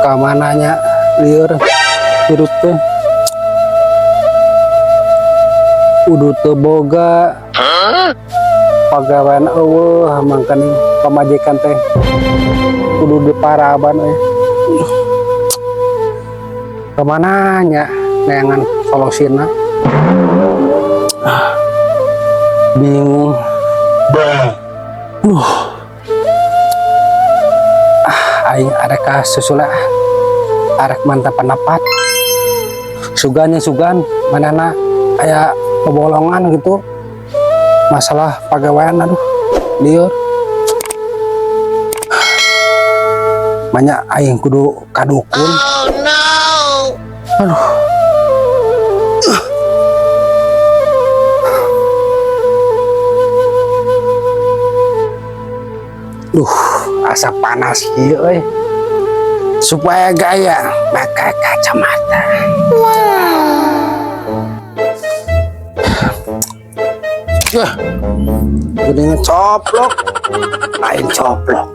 Kamana nya, lieur hirup teh. Udud teu boga, pagawean euweuh, mangkaning pamajikan teh kudu diparaban euy. Kamana nya neangan solusina? Ah, bingung. Duh. Ah, aing arek ka susula, arek mantap pendapat. Sugan ya sugan, manehna aya kebolongan gitu. Masalah pagawean, aduh, lieur. Banyak aing kudu ka dukun. Aduh. Duh, asa panas kieu euy. Supaya gaya pakai kacamata. Wah, gini coplok, lain coplok.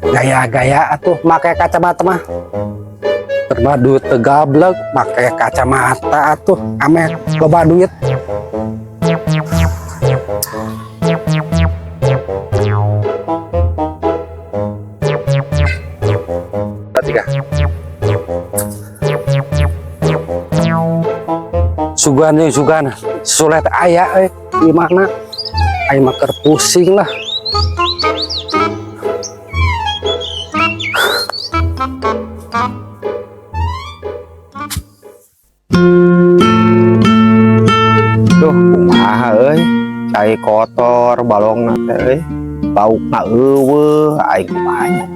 Gaya-gaya atuh pakai kacamata mah. Terma duit teu gablek, pakai kacamata atuh, ameh loba duit. Tiga. Sugan jeung sugan, sulet aya euy di mana? Aing mah keur pusing lah. Duh, kumaha euy? Cai kotor balongna teh euy. Laukna euweuh, aing kumaha nya?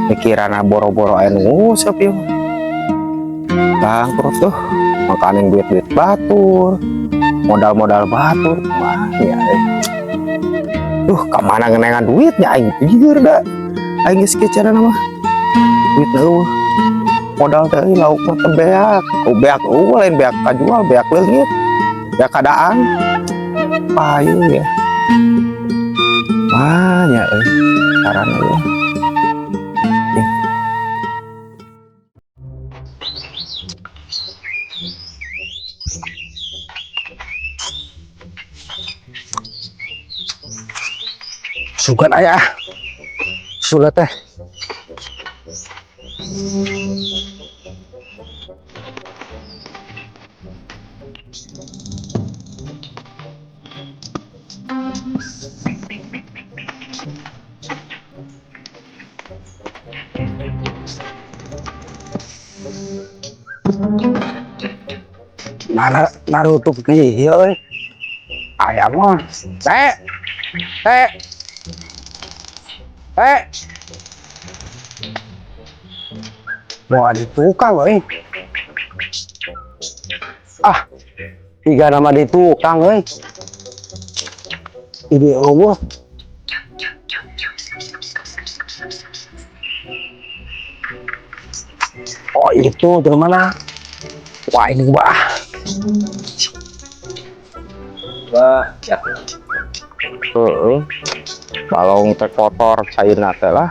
Mikiranna boro-boro aya nu nguseup ieu mah. Bangkrut tuh, makanin duit-duit batur, modal-modal batur, kumaha nya euy. Duh, kamana ngenengan duitnya aing pikir da. Aing geus kieu carana mah. Duitna euweuh. Modal teh euy, lauk mah teu beak. Oh, beak euweuh, lain beak kajual, beak leungit. Ya keadaan payu ya. Banyak euy carana ya. Ya. Sugan aya ah. Sulet teh. Nara narutup kieu euy. Aya mah. Teh. Teh. Teh. Mau di tukang euy. Ah, tiga nama di tukang euy. Ini euweuh. Oh, itu dari mana? Wah, ini gua. Wah, ya. Heeh. Balong teh kotor cairna teh lah.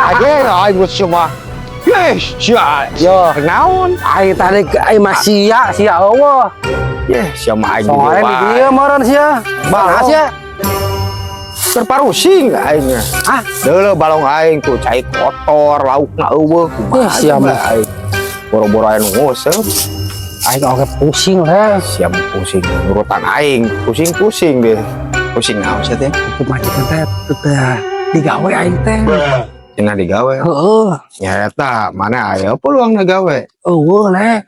Aja aing geus cuma. Yes, sia. Yo, Naon? Aing tadi aing mah sia, sia euweuh. Yeh, sia mah aing Soalnya di dieu meureun sia. Bahas ya. Keur parusing aing nya. Ah, Deuleu balong aing tuh cai kotor, laukna euweuh. Kumaha Eh, sia mah. Aing. Boro-boro aya nu nguseup. Aing oge pusing lah. Sia mah pusing nurutan aing, pusing-pusing deh. Pusing naon sia teh? Itu majikan teh teh digawe aing teh. Cenah digawe. Heeh, Ya eta, mana aya peluang gawe. Euweuh le.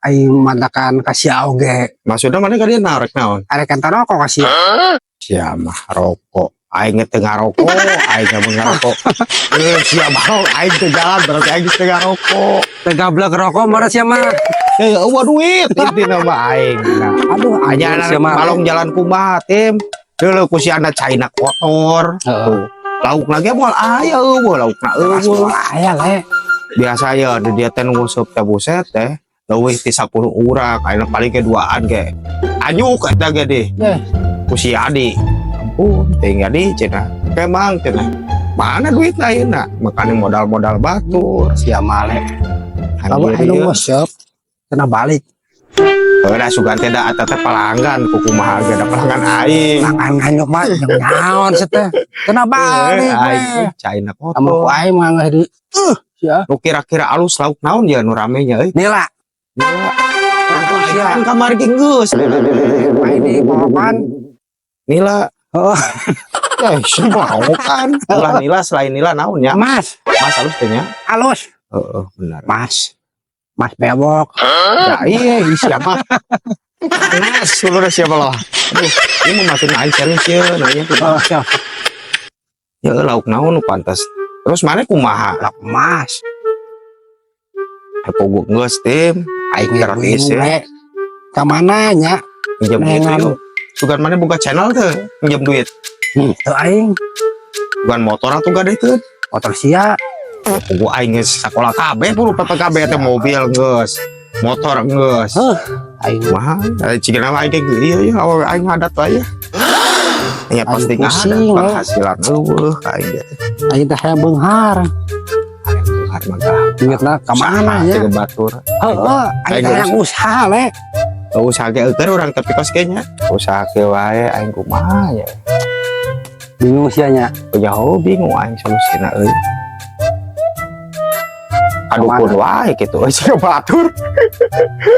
Aing mantakan ka sia oge. Maksudna mana kalian narek naon? Arek kan rokok ka sia. Sia mah rokok. Aing teu ngarokok, aing mun ngarokok. Eh, sia balong aing teu jalan berarti aing geus teu ngarokok. Teu gablek rokok mah sia mah. Eh, euweuh duit intina mah aing. Nah, Aduh, aja sia mah. Balong jalan kumaha, Tim. Deuleu ku si anak caina kotor. Heeh. Tuh. Lauk lagi moal aya euweuh, laukna euweuh. Aya le. Biasa ya di dia teh nguseup teh, buset teh. Leuwih ti 10 urang, ayeuna paling ke duaan ge. Anyuk eta ge deh. Eh. Ku si Adi. Ampun, teuing Adi cenah. Kemang cenah. Mana duitna ayeuna? Makanya modal-modal batur. Sia mah le. Lamun Anjir, anu ieu. nguseup kena balik. Heuh, sugan teh da eta teh pelanggan kukumaha ge da pelanggan aing. Pelanggan nganyuk mah jeung naon sih teh. Kena balik Eh, aing we. Caina Sama ku kotor. aing mah geus di sia. Nu kira-kira alus lauk naon ya nu rame nya euy? Nila. Nila. Sia. Kan kamari ge geus. Main di papan. Nila. Oh. Eh, mau kan. Ulah nila, selain nila naon nya? Mas, Mas alus teh nya. Alus. Heeh, benar. Mas. Mas bewok. Ya iya, siapa? Panas, seluruh siapa lah. Aduh, ini mau masukin aing serius ya, nanya. Oh, siap. Ya lauk naon nu pantas. Terus mana kumaha? Lauk mas. Aku geus, Tim. Aing gratis Bingung ya. le. Ka mana nya? Pinjam duit Nengan. yuk. Sugan mana buka channel tuh, pinjam duit. Teu aing Bukan motor atau gak ada itu. Motor sia. Gua aing geus sakola kabeh puluh PPKB teh mobil geus. Motor geus. Heuh, aing Mah, cigana mah aing ge iya iya awal aing ngadat wae ya. Ya pasti Aing ngadat pusing, we. Penghasilan euweuh aing ge. Aing teh hayang beunghar. Hayang beunghar mah gampang. Duitna ka mana nya? Usaha batur. Heeh, aing teh hayang usaha le. Usaha ge euteur urang tapi kos ge nya. Usaha ge wae aing kumaha ya. Bingung sia nya. Jauh bingung aing solusina euy. Kadukun wae gitu euy siga batur.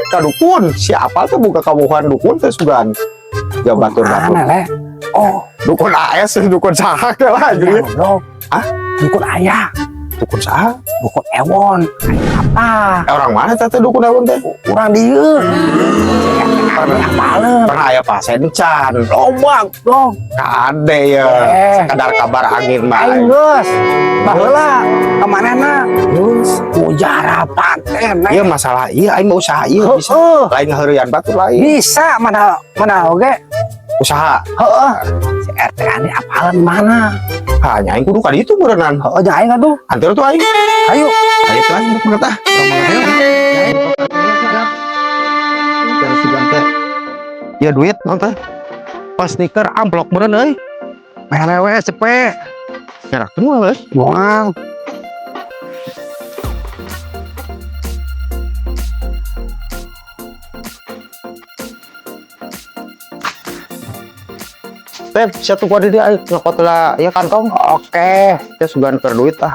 Kadukun, siapa tuh buka kabuhan dukun teh sugan. Ya batur-batur. Mana le? Oh, Dukun AS, dukun saha ke lah iya, gitu. goblok. Hah? Dukun aya, Dukun saha? Dukun ewon. Aing apa? Eh, orang mana teh dukun ewon teh? Urang dieu. Apaleun? Pernah aya pasien can. Loba, goblok. Kade ya. Eh. Sekadar kabar angin mah. Aing geus. Baheula ka manehna Geus. Mujarab paten. Iya masalah iya aing mau usaha iya bisa. Heeh. Lain ngaheureuyan batur lain. Bisa mana mana oge. Usaha. Heeh. Si RT ani apaleun mana? Hanya aing kudu ka ditu meureunnan. Heeh, jeung aing atuh. Anteur tuh aing. Ayo. Ayo tuh aing rek tah. Ayo. Ya duit non teh. Pas sneaker amplok meureun euy. Mere we cepe. Ngerak moal euy. Moal. Teh, satu gua di dia aing ngokot lah ya kantong. Oke. Teh sugan keur duit ah.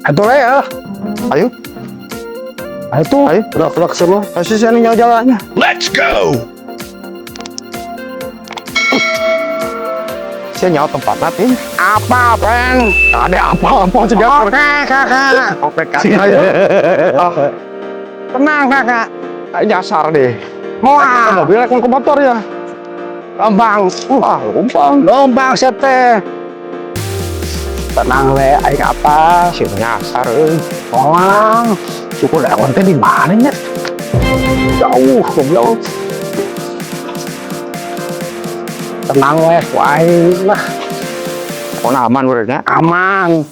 Atuh le ya. Ayo, Ayo tuh. ayo. Udah semua. Kasih sih nyawa jalannya. Let's go! Sia nyawa tempat nanti. Apa, Peng? Ada apa-apa sih Oke, kakak. Oke, kakak. Ah, Tenang, kakak. nyasar deh. Moal. Mobil ke motor ya. Lembang. Wah, lumpang. Lombang sete. Tenang le, aing apa? Sih nyasar euy. Moal. Syukur ewon teh di mana nya? Jauh, goblok. Tenang we, ku aing lah. Pokoknya aman benernya. Aman.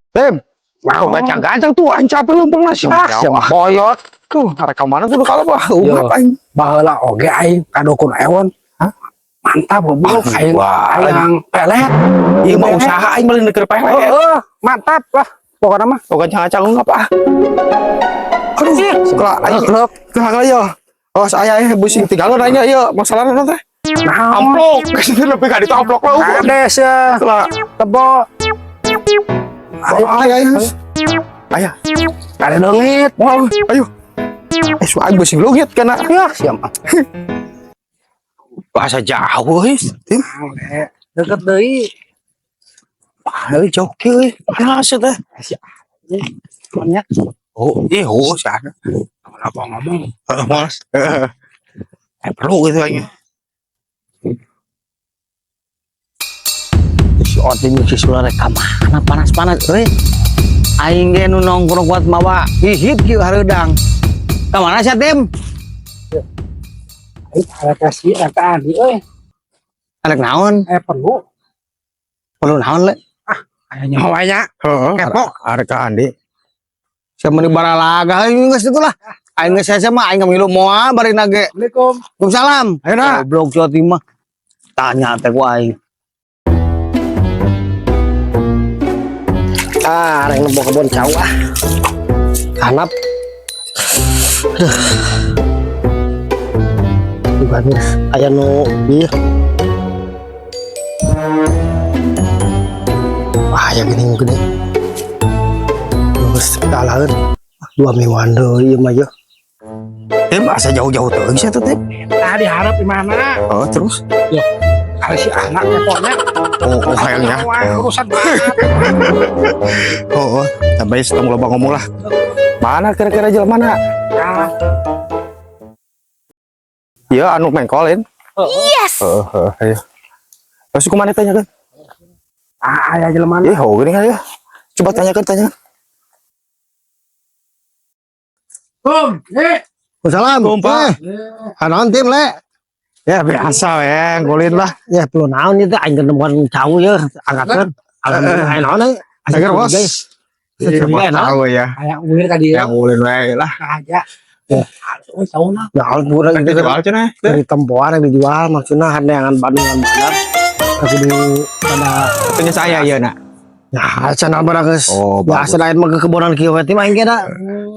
Tim, Mau gancang-gancang tuh aing capek lumpang lah sih. Ah, siapa? Boyot. Tuh, arek ka mana tuh kalau bah, Yo. umat aing. Baheula oge aing ka dukun ewon. Hah? Mantap goblok aing. Wah, Aing pelet. Ieu mah usaha aing meuli keur pelet. Heeh, mantap lah. Pokoknya mah. Oh, gancang-gancang ngap ah. Aduh, kelak aing. Goblok. Kelak ya. Oh, saya busing tinggal nanya ieu masalahna teh. Naon? Amplok. Lebih ka ditu amplok lah. Kades ya. Kelak. Tebo. Ayo, ayo, ayo. Ayo. Kade leungit. Wah, ayo. Eh, su aing busing leungit kana. Ya, siapa? Bahasa jauh euy. Tim. Deket deui. Wah, euy jauh kieu euy. Panas ya teh. Nya. Oh, iya, oh, sana. Kenapa ngomong? Heeh, males. Heeh. Eh, perlu gitu aja. Si Otin si Sula rek ka mana panas-panas euy. Aing ge nu nongkrong kuat mawa hihit kieu hareudang. Ka mana sia Tim? Aing arek kasih eta Andi euy. Arek naon? Eh perlu. Perlu naon le? Aya nyawa nya. Heeh. Kepo. Arek ka Andi. Sia meuni baralaga aing geus itu lah. Aing geus saya mah aing milu moal bari nage. Assalamualaikum. Waalaikumsalam. Ayo nah. Goblok si Otin mah. Tanya teh ku aing. Ah, arek nempo kebon cau ah. Kanap. Aduh. Bukan geus aya nu ieu. Wah, aya geuning gede. Geus kalaheun. 2 mingguan deui ieu mah yeuh. Tim asa jauh-jauh teuing sia tuh, Tim. Tadi harap di mana? Oh, terus. Ada si anak keponya. Oh, oh hayangnya. Wah, urusan banget. Oh, oh. Sampai setong loba ngomong lah. Mana kira-kira jelema mana? Nah, Ya anu mengkolin. Yes. Heeh, heeh, ayo. Terus kumaha tanyakan? Ah, aya jelema. Ih, oh gini kan ya. Coba tanyakan, tanyakan. Kum, eh. Waalaikumsalam. Kum, Pak. Eh, naon Tim le? Ya biasa we, ngulin lah. Ya perlu naon ieu teh aing nemuan cau ye angkatkeun. Alhamdulillah aya naon euy. Seger, Bos. Iya, Siapa tahu ya. Aya ulin tadi ya. Yang ngulin we lah. Aja. Oh, tahu nah. Naon kurang Kan gitu dijual cenah. dari tempoan yang dijual maksudnya handeangan Bandungan bener. Aku di pada Punya saya ya, nak. ya cenah barang geus. Oh, Biasa lain mah ke kebonan kieu we teh mah aing ge da.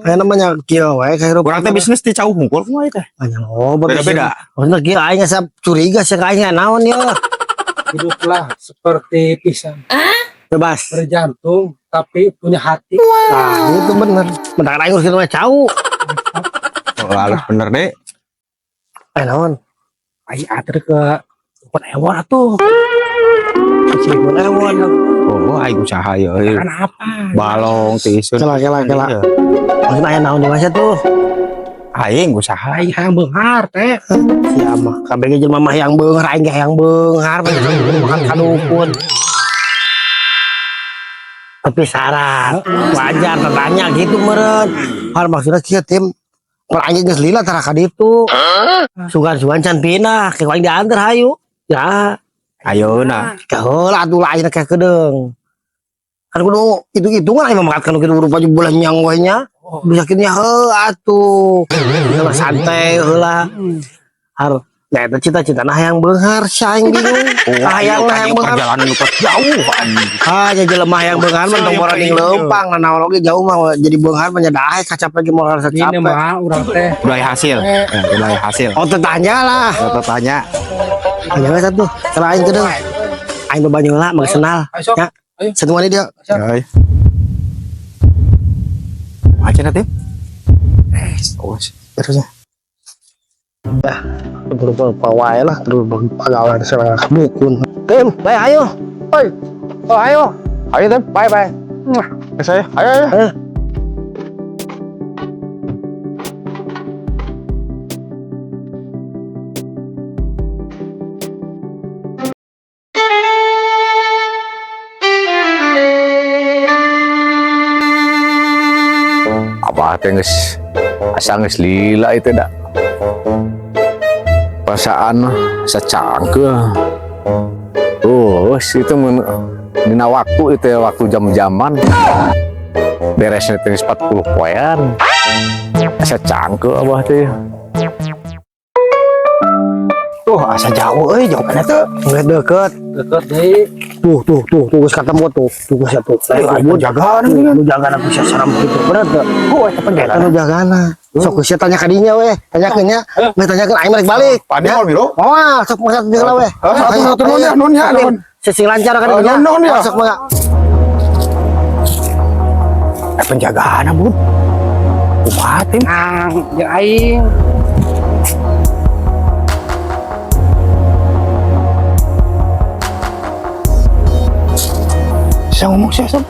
Aya namanya kieu we kahirupan. Kurang teh bisnis di cau hungkul kumaha teh. Banyak oh Beda-beda. Maksudnya kieu aing asa curiga sih ka aing naon ye. Hiduplah seperti pisang. Bebas. Berjantung tapi punya hati. Nah, itu bener. Bentar aing urus kitu mah cau. Oh, halus bener deh. Eh naon? Aing atur ke Kebon Ewon atuh. Kebon Ewon. Oh, aing usaha ya. euy. Kan apa? Balong tisun. Kela kela kela. Iya. Maksudnya aya naon di masa tuh? Aing usaha. Aing hayang beunghar teh. Sia mah kabeh ge jelema mah hayang beunghar aing ge hayang beunghar makan kadukun. Tapi syarat wajar tanya gitu meureun. Hal maksudnya kieu Tim. Mun aing geus lila tara ka ditu. Sugan-sugan can pindah, ke aing diantar hayu. Ya, Ayo nah. kaheula atuh lah aing ka kedeung. Kan kudu hitung-hitungan aing mah makan kitu rupa bulan nyang we nya. Bisa kitu nya heuh atuh. Heula santai heula. Har nah eta cita-cita nah hayang beunghar sia aing bingung. Oh, Hayang lah hayang beunghar. perjalanan nu jauh anjing. Ah, nya jelema hayang beunghar mah tong boraning leumpang nah naon oge jauh mah jadi beunghar mah nya daek kacape ge moal rasa Ini capek. mah urang teh. Udah aya hasil. Ya, udah aya hasil. Oh, tanya lah. Udah tanya. Tanya we satu. Kalau aing kedeung. Aing bebanyu lah mah senal. Ayo sok. Ya. Ayo. Satu dia. Ayo. Aja nanti. Eh, oh, terusnya. Berupa wae lah terus pagawean serang bukun. Tim, bae ayo. Oi. Oh, ayo. Ayo, Tem. Bye bye. Saya. Ayo, ayo. Ayo. Apa teh geus asa geus lila itu dak perasaan secangke. Oh, itu mun dina waktu itu ya, waktu jam-jaman beresnya teh 40 poean asa cangke abah teh. Tuh, asa jauh euy, jauh mana tuh? Nggak deket. Deket deui. Tuh, tuh, tuh, tuh, geus ketemu tuh. Tuh, geus tuh. Ayo, ayo jagaan Tuh, ini kan. nu jagaan aku bisa serem gitu. Bener tuh. Oh, eta Eta nu jagaana. Sok geus tanya ka dinya we. Tanyakeun nya. Meh tanyakeun aing balik balik. Padi mau biro. Moal sok mangga di heula we. Ah, satu, satu, nun ya, nun ya, nun. Sisi lancar kan Oh, dinya. nun, nun ya. Sok mangga. Eh, penjagaan bun. Kumaha, Tim? Nang, jeung aing. Saya ngomong sih, Sob.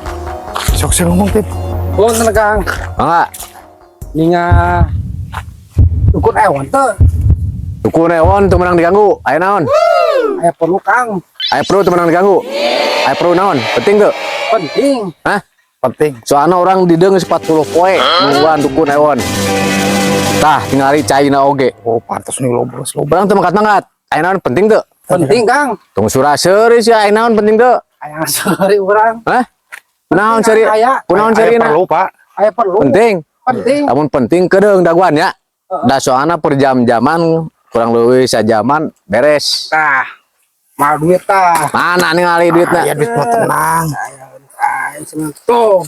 Sok saya ngomong, Tim. Punten, Kang. Mangga. Ninga dukun ewon teu? Dukun ewon teu meunang diganggu. Aya naon? Aya perlu, Kang. Aya perlu teu meunang diganggu. Aya perlu naon? Penting teu? Penting. Hah? Penting. Soalnya urang di dieu geus 40 poe nungguan dukun ewon. Tah, tingali caina oge. Oh, pantas nih lo bos lo. Urang teu mangkat-mangkat. Aya naon, penting teu? Penting, Kang. Tong sura-seuri sia, aya naon penting teu? Aya seuri urang. Hah? Kunaon seuri? Aya. Kunaon Aya seurina? perlu, Pak. Aya perlu. Penting. Penting. Lamun penting kedeung daguan ya. Da soalna per jam-jaman kurang leuwih sajaman beres. Tah. Mal duit tah. Mana ningali duitna? Aya duit mah tenang. Ah, seneng tuh.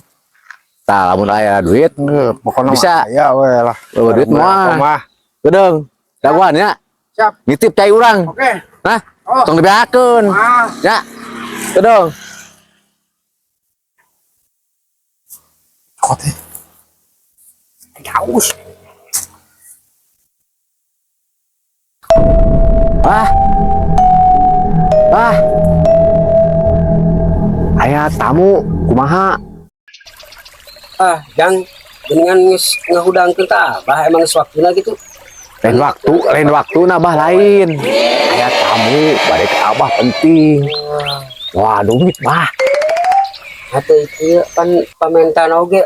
Tah, lamun aya duit, Heuh, pokoknya Bisa. mah aya we lah. Loba duit mah. Mah. Kedeung daguan ya. Siap. Nitip cai urang. Oke. Nah, Oh. tong dibeakeun. Ah, Ya. Kedeung. Kot eh. Haus. Ah. Ah. Aya tamu kumaha? Ah, Jang, dengan geus ngahudangkeun ka Abah, emang geus waktuna gitu. Lain waktu, lain waktu nabah lain. Aya tamu bade ke Abah penting. Wah, duit, Bah. Atuh ieu pan pamentan oge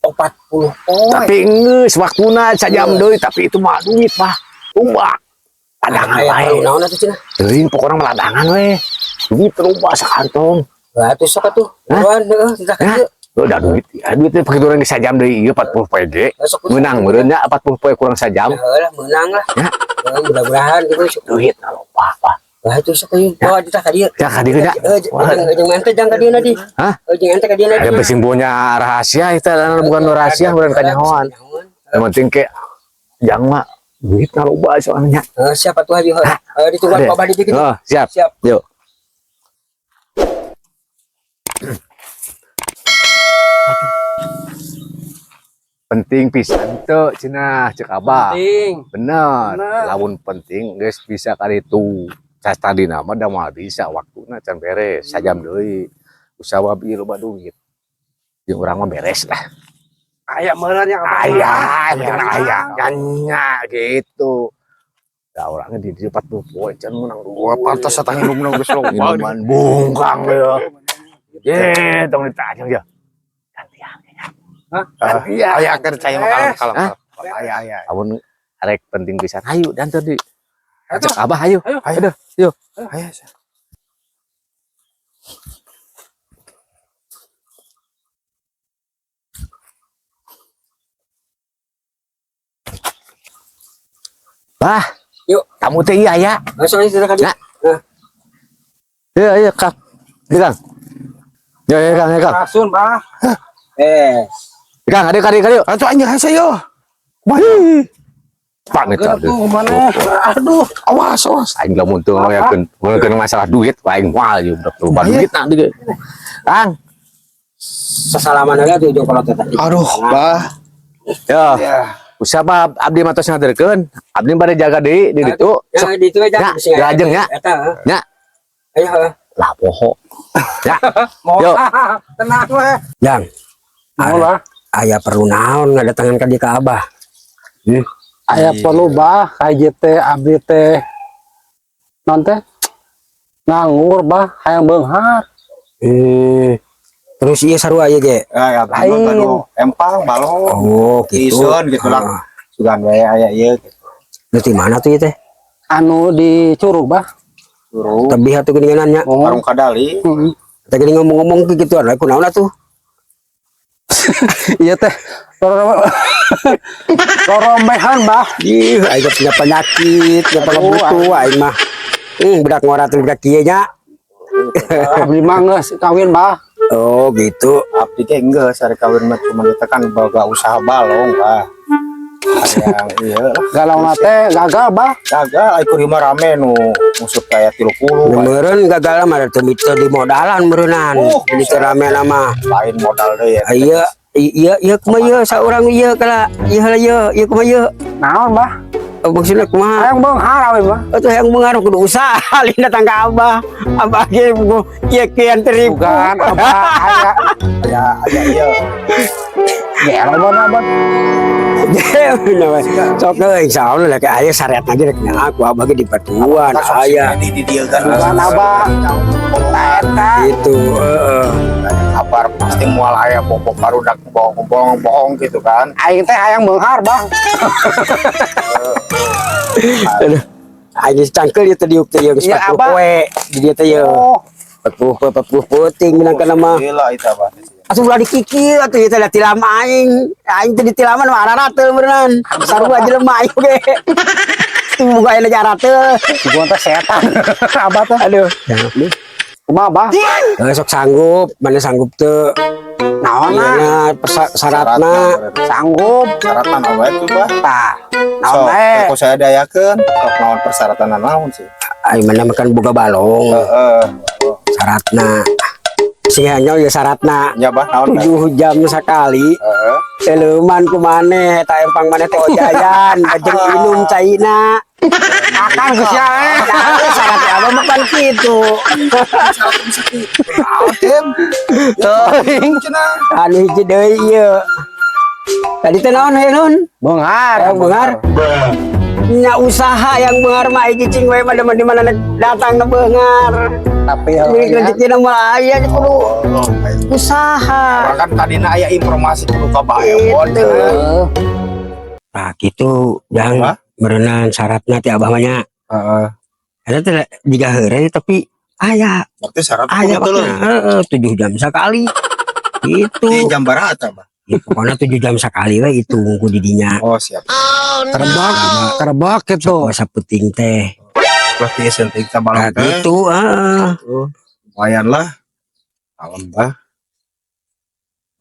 40 poe. Tapi geus waktuna sajam deui, tapi itu mah duit, Bah. Loba. Ladangan Aya wae. perlu naon atuh cenah? Teuing pokona mah ladangan we. Duit loba sakantong. Wah, atuh sok atuh. Hah? Buruan heueuh tah Hah? kieu. Oh, udah duit, ya, duitnya pakai urang sajam deui ieu 40 poe ge. Sok. Menang meureun nya 40 poe kurang sajam. Heuh lah, meunang lah. Ya. Heuh, mudah-mudahan gitu sok. Duit na loba, Bah. Wah, atuh sok ieu. Bawa ditah ka dieu. Ya ka dieu nya. Heuh, jeung jeung ente jang ka dieu na di. Hah? Heuh, jeung ente ka dieu na di. Ada pesing punya rahasia itu dan bukan rahasia, bukan kanyahoan. Yang penting ke jang mah duit na loba soalnya. Heuh, siapa tuh hayu heuh. Heuh, ditungguan Ada. ku Abah di dieu gitu. Oh, siap. Siap. Yuk. Penting pisan teu cenah cek Abah. Penting. Bener. Bener. Lamun penting geus bisa kali itu. Cas tadi nama da moal bisa waktuna can beres sajam deui. Usaha bi loba duit. Jeung urang mah beres lah. Aya meureun yang Abah. Aya, jangan aya, nya gitu. Da orangnya di dieu 40 poe can menang duit. Wah, pantas satang minum geus loba. Minuman bungkang ya. Ye, tong ditanya ya. Gantian ya. Hah? Gantian. Aya keur cai mah kalem kalem. Hah? Aya aya. Lamun arek penting pisan hayu dan tadi. Ayo, Cek Abah hayu. Ayo. Ayo. Yuk. Aya. Bah. Yuk. Tamu teh iya ya. Langsung aja ka dieu. Ya. Iya, iya, Kang. Iya, Kang. Ya, ya, Kang, ya, Kang. Rasun, Bah. Eh, Kang, adik, adik, adik. Atuh anjing hese yo. Pak Geura tuh mana? Aduh. Awas awas. Aing lamun teu ngomongkeun ngomongkeun masalah duit, aing moal ieu budak loba duit nah dieu. Kang, sasalaman heula tuh jeung kolot teh tadi. Aduh, Bah. ya. Ya. Usaha abdi mah tos ngaderkeun, abdi bade jaga deui di ditu. Ya, Sok di ditu aja. Ya, dilajeng ya. Eta, heuh. Ya. Ayo, heuh. Lah poho. Ya, Mau Yuk. tenang we. Jang, Mau lah. aya perlu naon ngadatangan ka dieu ka Abah? Aya perlu, Bah, kayak teh abdi teh non teh nganggur, Bah, hayang beunghar. Terus ieu sarua ieu ge. Ya, Lain. aduh, empang balong. Oh, gitu. Ison gitu lah. Ah. Sugan wae aya ieu gitu. Terus di mana tuh ieu teh? Anu di Curug, Bah. Suruh Tebih atuh geuningan nya. Oh. warung kadali. Heeh. Teh geuning ngomong-ngomong ke gitu anu kunaon atuh? Iya teh. Rorombehan, Bah. Ih, aing punya penyakit, punya butuh aing mah. Budak ngora teh budak kieu nya. Abdi mah geus kawin, Bah. Oh, gitu. Abdi ge geus ari kawin mah cuma kita kan boga usaha balong, Bah. Hayang ieu lah. Galau teh gagal, Bah. Gagal ai kuring mah rame nu musuh kayak 30. Meureun gagal mah teu teu di modalan meureunnan. Jadi teu rame mah. Lain modal deui ya. Iya, iya, iya kumaha ieu saurang ieu kala. Ieu heula ieu, ieu kumaha ieu. Naon, Bah? Oh, maksudnya kumaha? Hayang beunghar awe mah. Atuh hayang beunghar kudu usaha lain datang ka Abah. Abah ge kieu-kieuan teripu. Bukan Abah aya Ya, aya ieu. gelo mah Abah. Sok euy, insyaallah lah aya syariat lagi rek aku Abah ge dipatuan aya. Di dieu kan. Bukan Abah. Eta. Itu heeh. Kabar pasti moal aya bobo barudak bohong-bohong gitu kan. Aing teh hayang beunghar, Bang. Aduh. Aing geus cangkeul ieu teh diuk teh ieu geus Iya, 40 Abah. poe di dieu teh ieu. Oh, 40 poe 40 peuting minangka mah. Gila itu Abah. Asup ulah dikikil atuh ieu teh da tilam aing. Aing teh ditilaman mah ararateul beuneuran. Sarua jelema aing oge. Boga aya arateul. gua teh setan. Abah teh. Aduh. Kumaha, Bah? Eh, sok sanggup, mana sanggup teu? Naon Iya, na? syaratna. Sanggup. Syaratan apa itu, Bah? Tah. Naon Sok, bae? aku saya dayakeun, sok naon persyaratan naon sih. Aing mana makan boga balong Heeh. syaratna. Sing hanya ya syaratna. Nya Bah, naon? Bah? 7 jam sekali. Heeh. Teleuman ku maneh eta empang maneh teh ojayan bajeng inum caina. Akan geus ya. Eh. Ya, syarat abah mah kan kitu. Tim. Teuing. Cenah. Anu hiji deui ieu. Tadi teh naon he nun? Beunghar. Yang beunghar. Nya usaha yang beunghar mah hiji cing we mah di mana datang ke beunghar. Tapi Milik ya. rezeki mah aya kudu Oh, usaha. Orang kan tadina aya informasi kudu ka Baebon. Gitu. Heeh. Nah gitu, yang Apa? berenang syaratna ti abah mah nya. Heeh. Eta teh jiga heureuy tapi aya Berarti syarat aya kudu teu. heeh 7 jam sekali. Gitu. Di jam baraha eta, Bah? Ya, pokoknya 7 jam sekali we itu ku didinya. Oh, siap. Kerebak, kerebak gitu. Puasa penting teh. Berarti senting ka balong Nah, teh. gitu, heeh. Lumayan lah. Naon bah?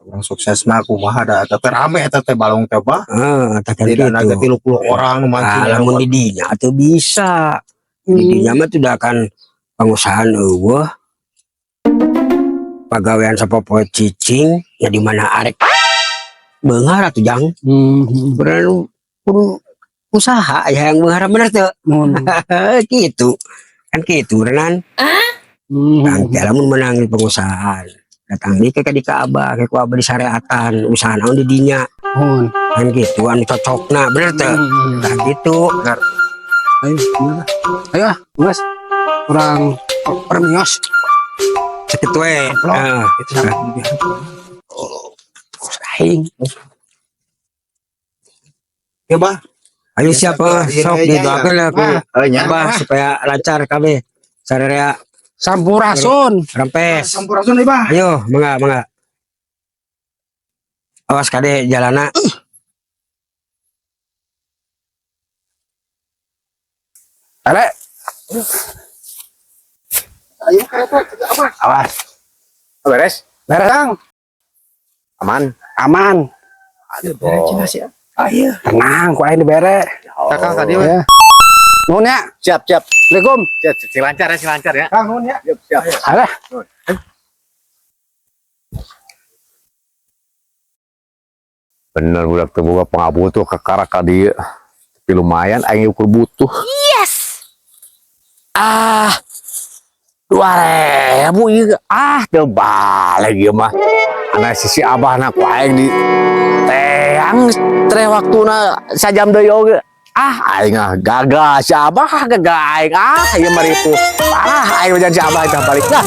Orang sukses na kumaha da eta teh rame eta teh balong teh bah. Heeh, tah kan Tidak naga gitu. 30 orang nu mancing. Ah, lamun di dinya atuh bisa. Di dinya mah tidak akan pengusahaan eueuh. Pagawean sapopoe cicing ya di mana arek beunghar atuh jang. Bener kudu usaha ya yang beunghar bener teu. Mun. Gitu. Kan gitu beneran. Kang lamun menang di pengusahaan. Datang di ke di ka abah, ke ku abah di syariatan, usaha naon di dinya. Mun. Kan gitu anu cocokna bener teu? Nah gitu. Ayo, gimana? Ayo ah, Mas. Kurang orang mios. Sakitu we. Heeh. Aing. Ya bah. Ayo siapa Iya, sok iya, iya. didoakeun lah ku Oh, nya. Abah supaya lancar kabeh. Sararea Sampurasun. rempes. Sampurasun nih bah. Ayo, mangga mangga. Awas kade jalana. Ale. Ayo kereta apa? Awas. Beres? Beres, Kang. Aman. Aman. Aduh, beres cenah sih. Ayo. Tenang, ku aing dibere. Kakak tadi we. Ya. Nuhun ya. Siap, siap. Assalamualaikum. Siap, sing lancar ya, sing lancar ya. Kang nuhun ya. Siap, siap. Ale. Bener budak teu boga pangabutuh kakara ka dieu. Tapi lumayan aing ukur butuh. Yes. Ah. 2000 ieu. Ah, teu balik ieu mah. Ana sisi abahna ku aing di teang tre waktuna sajam deui oge. Ah, aing ah gagal si abah gagal aing ah ieu mah ripuh. Parah aing wajan si abah teh balik lah.